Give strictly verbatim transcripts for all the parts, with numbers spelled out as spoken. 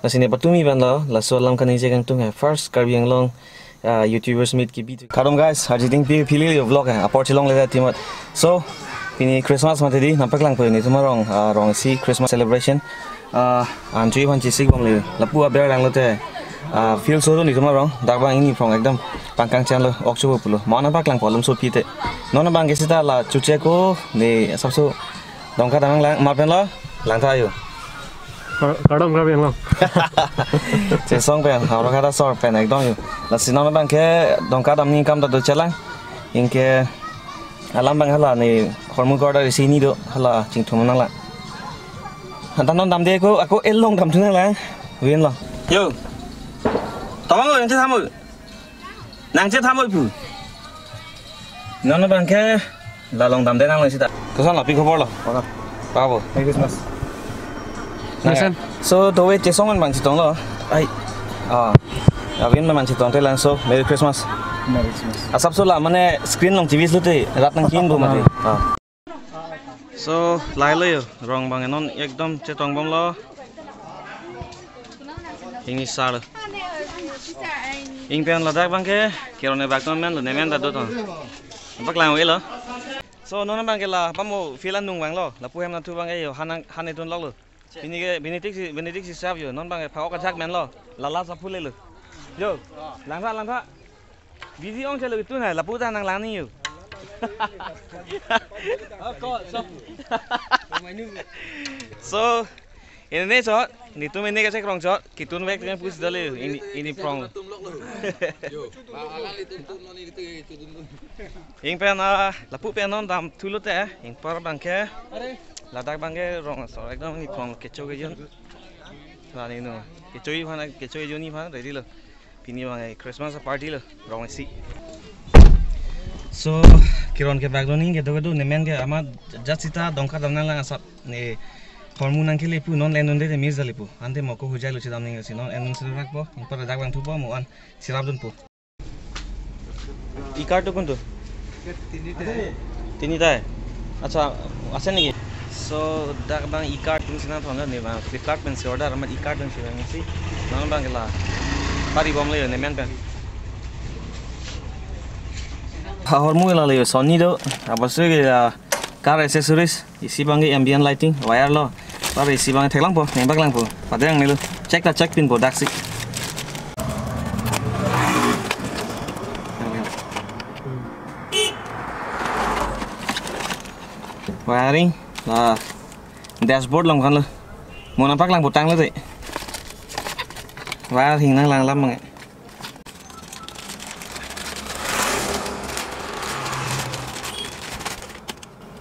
Lasi ne patumi ban lo, laso alam kaningje kangtung hai. First Karbi Anglong, ah, YouTubers meet kebi. Kardom guys, arjiting pi phili yo vlog hai. Apor chilongle ta timat. So, pini Christmas mati di, nampak lang po netum arong, ah, rong isi Christmas celebration. Ah, an chui phan chisik bomle. Lapu aber rang lote. Ah, feel so netum arong. Dak bang ini phong ekdom pangkang chan lo, ok chubo pulo. Mo nampak lang po lum so pite. Non bang ke sita la chuche ko, ne sabso Dongka damnang lang, ma pen lo, langtha yo. Kar-, kardom Karbi Anglong. Chesong pen, Howraghat asor pen, ekdom yo. Lasi non bang ke, Dongka damni kam ta do chelang. Anke, alam bang hala ne, hormu kor da isi ni do, hala chingthum nang lang. Hanta non damde ko, ako elong damthu nang lang. Win lo. Yo. Tawang lo, yang thamu. Nangchethamu pu. Non bang ke la along damde nang lo sita. Koson lo, pi khobor lo? Paka. Paka bo. Merry Christmas. Nang. Mesen. So, to we chesong an bang chetong lo. Ai. Ah. Avin man chetong te lang so, Merry Christmas. Merry Christmas. Asap so la mane screen along T V lo te, rat nangchinine bo mati. Ah. Ah. So, lahai lo yo, rong bang non ekdom chetong bomlo. Ingni sar lo. Ingpen ladak bang ke, kiron ne bak ton men lo, ne men ta do ton. Bak lang we lo. So, non bang ke la, pamo field anung bang lo, lapu hem nathu bang ke yo, han, han etun lok lo. Bini ke, bini tik si, bini tik si sap yo, non bang ke, phak-ok ajak men lo, lala sa phule lo. Yo, langtha, langtha. Busy ong chelo itu na, lapu ta nang lang ni yo. So, ini ne so, netum ini kachek rong so, kitun vek dengan pus dale, ini, ini prong. Ingpen, ah, lapu pen non damthu lo te, ingpar bang ke, ladak bang ke rong so, ekdom ini prong kecho kejun. La ni no, kecho-i phan, kecho-i juni phan, ready lo. Pini bang Christmas party lo, rong isi. So, kiron ke bak lo ni kedo kedo ne men ke amat jat sita Dongka damnang lang asap ne hormu nangkele pu non len dunde te mir jale pu. Ante mo ko hujai lo chedam ning si non en serak po, ingpar dak bang thu po mo an sirap dun po. E-card to kuntu? Tini tai. Tini tai? Acha, ase niki? So, dak bang e-card tum sina thon ne bang Flipkart pen si order amat e-card pen si bang si. Non bang ke la. Pari bomle ne men pen. Ha hormu la le Sony do. Apa sui ke la car accessories. Isi bang ke ambient lighting, wire lo. Par isi bang theklong po, neng bak lang po. Padang ni lo. Check ta check pin po daksi. Wiring, la dashboard along kan lo. Mo nampak lang po tang lo te. Wire hing nang lang lam bang.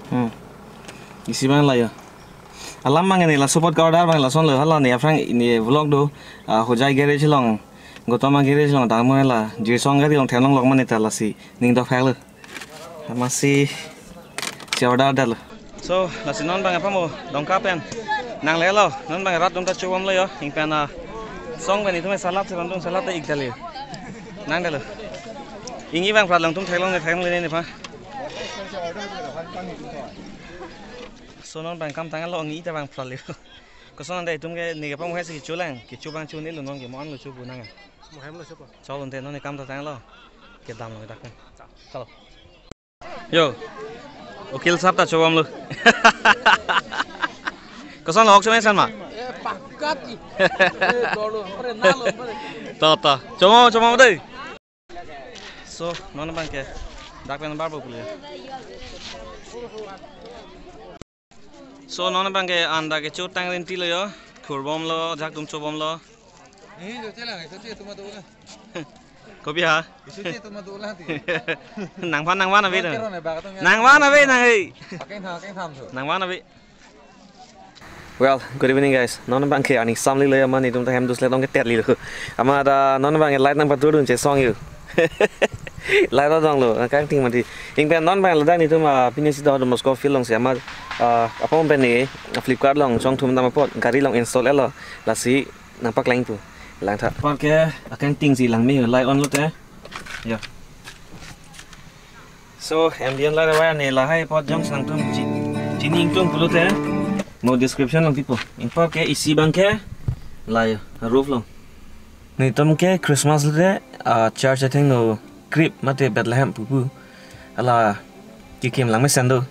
Hmm. Isi bang la yo. Alam bang ne la support ka order bang lason lo hala ne aphrang ne vlog do, ah, Hojai garage along. Gotoma garage along damo la. Jirsong gari along thenlong lok mane ta lasi ning dok phak lo. Masi si order dalo. So, lasi non bang apa mo Dongka pen. Nang le lo, non bang rat dum ta chubom lo yo. Ingpen a song pen itum salad si ram dum salad ta ik dali. Nang dalo. Ingi bang prat long tum theklong ne theklong le ne pa. So non bang kam tang lo ngi ta bang phrali. Koson ante itum ke ne ke pang hai si kecho lang, kecho bang chu ne lo non ke mo an lo chu bu nang. Mo hem lo chu ko. Chol ante non ne kam ta tang lo. Kedam lo dak. Chalo. Yo. Ukil sahab ta chobom lo. Koson lo hok chome san ma? Eh, pakat i. Eh, dolo, pare na lo, pare. To, to. Chomo, chomo dei. So, non bang ke dak pen bar bo pule. So, non bang ke anda ke chutang rinti lo yo. Kurbom lo, jak tum chobom lo. Ni jo chela, jo che tuma do la. Kopi ha? Jo che tuma do la ti. Nang van, nang van ave. Nang van ave nang hei. Akai tha, akai tham so. Nang van ave. Well, good evening guys. Non bang ke ani samli le man itum ta hem dus le tong ke terli lo. Ama da non bang ke light nang patur dun chesong yo. Light dong lo, kang ting mati. Ingpen non bang ladak netum a pini sita do Moscow field along si ama, ah, apom pen ne Flipkart along chongthum dam apot gari along install lo. Lasi nang paklang pu. Lang tha. Apor ke akang ting si lang me light on lo te. Ya. So, ambient light wire ne lahai apot jongsi nangtum chi-, chini ingtung pulote. Mo description along tipo. Ingpor ke isi bang ke Lai roof along. Netum ke Christmas le, ah, church athengno Crib mate Bethlehem pupu. Hala kekim lang mesen do.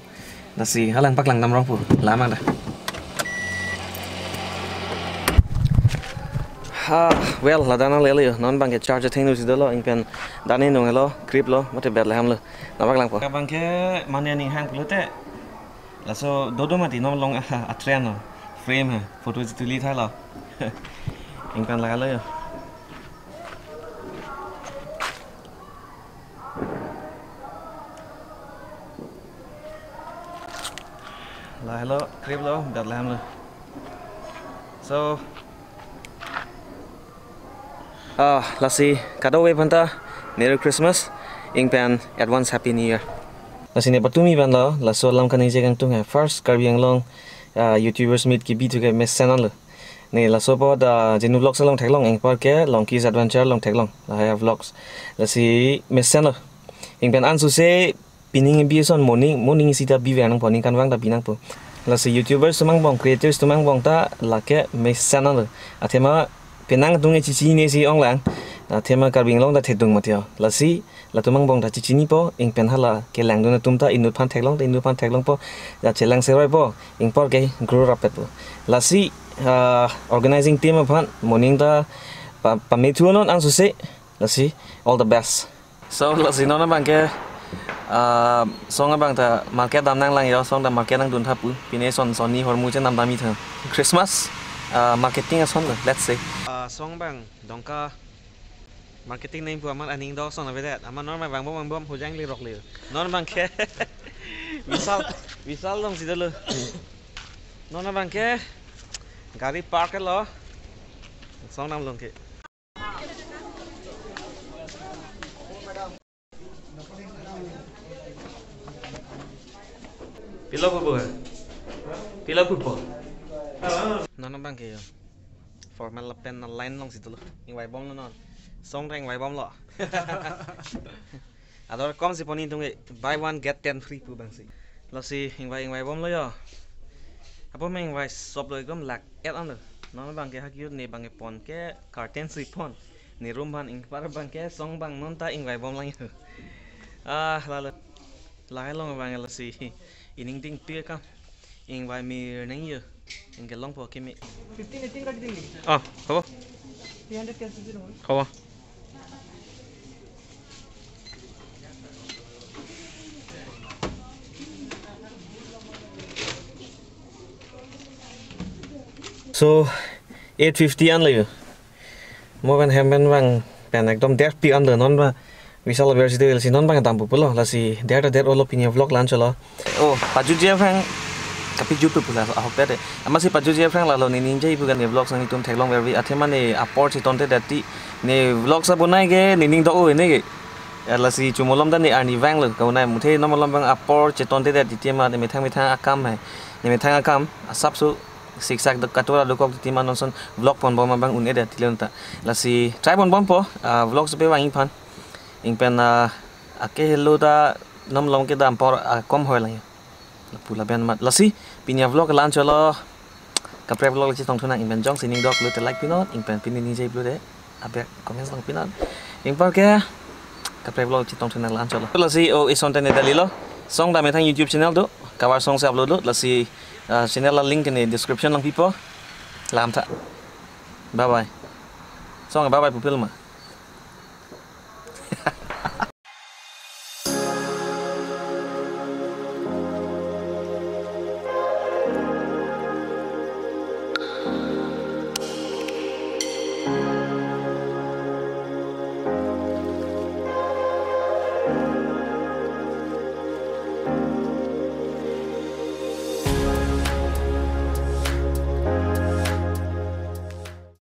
Lasi halang paklang damrong pu. Lamang da. Ha, well, ladak nanglelo. Non abangke church athengno si dolo, ingpen dane nung helo, Crib lo, mate Bethlehem lo. Nangpaklangpo. Abangke mane aning hang pulote. Laso dodo mati non along a, a trend lo. Frame ha, photo chituli thailo. Ingpen lagalo yo. Lahelo, Crib lo, Bethlehem lo. So, ah, lasi kadokave aphanta Merry Christmas, ingpen advance Happy New Year. Lasi ne patumi vanlo, laso alam kaningje kangtung ha, first Karbi Anglong, ah, YouTubers meet kebi thu ke mesen lo. Ne laso apot, ah, Genu Vlogs along theklong, ingparke Longki's Adventure along theklong, lahai vlogs. Lasi mesen lo. Ingpen ansose pining bi ason morning, morning sita bi vang nangpo, ningkan vang ta bi nangpo. Lasi YouTubers atum angbong, creators atum angbong ta lake mesen lo. Athema penang atum chichini si onglang. Athema Karbi Anglong ta thedung mati ho. Lasi latum angbong ta chichinipo, ingpen hala kelangdun atum ta inut aphan theklong, ta inut aphan theklongpo, ya chelang seroipo, ingparke grow rapetpo. Lasi, ah, organizing team aphan morning ta pa, pame thunon ansose, lasi all the best. So, lasi non abangke, ah, song abang ta market damnang lang yo, song ta market nangdun tha pu, pine son sonni hormu chenam dam-i tha. Christmas, ah, marketing ason lo, let's say. Ah, song abang, Dongka marketing nangpu amat aning dok song avedet. Amat non abang vangbom vangbom hojang le rok le. Non abangke Vishal, Vishal along si dolo. Non abangke gari park lo. Song nam along ke. Pilo pupo ha? Pilo pupo? Non abangke yo. Formal lapen na line along si dolo. Ingvaibomlo non. Song ta ingvaibomlo. Ador kom si poni tung ke buy one get ten free pu abang si. Lasi ingvai ingvaibomlo yo. Apo me ingvai shop lo ekom lak et an lo. Non abangke ha kiut ne abangke pon ke curtain si pon. Ne room aphan ingpar abangke song abang non ta ingvaibom lang yo. Ah, lalo. Lahai along abang lasi ining ding pi kam. Ingvai mir nang yo. Ingke longpo kimi. Fifteen eighteen ka kiting ni? Ah, hobo. Three hundred cash dito naman. Hobo. So, eight fifty an lo yo. Mo pen hem pen vang pen ekdom der pi an lo non ba. Vishal aber si de si non bang dampo pulo, lasi der ta der olo, pini vlog la-an cholo. Oh, pajutji aphrang kapi jutpo pu la ahok pete. Amatsi pajutji aphrang lalo ne ningjai pu kan ne vlog sang itum theklong vervi athema ne apor chetontedet ti ne vlog sa bonai ke ne ning dok-o ne ke. Ya, lasi chomolom ta ne arni vanglo kaunai muthe non malom bang apor chetontedet ti tema ne methang methang akam hai. Ne methang akam asapso siksak dok katura dokok ti tema non son vlog ponbom abang un-edet ti lenta. Lasi try ponbompo, ah, vlog sepe vang iphan. Ingpen, ah, ake helo ta non malom ke dam apor, ah, kom hoi lang. Lapu lapen mat. Lasi, pini vlog la-an cholo. Kaprek vlog le chetong thunang, ingpen jongsi ning dok pulote like pinon, ingpen pini ningjai pulote abek comment along pinon. Ingparke kaprek vlog chetong thunang la-an cholo. Lasi o ison tene dalilo. Song dam methang YouTube channel do. Cover song si upload lo. Lasi, ah, channel a link ke ne description along pipo. Lam tha. Bye bye. Song bye bye pupil ma.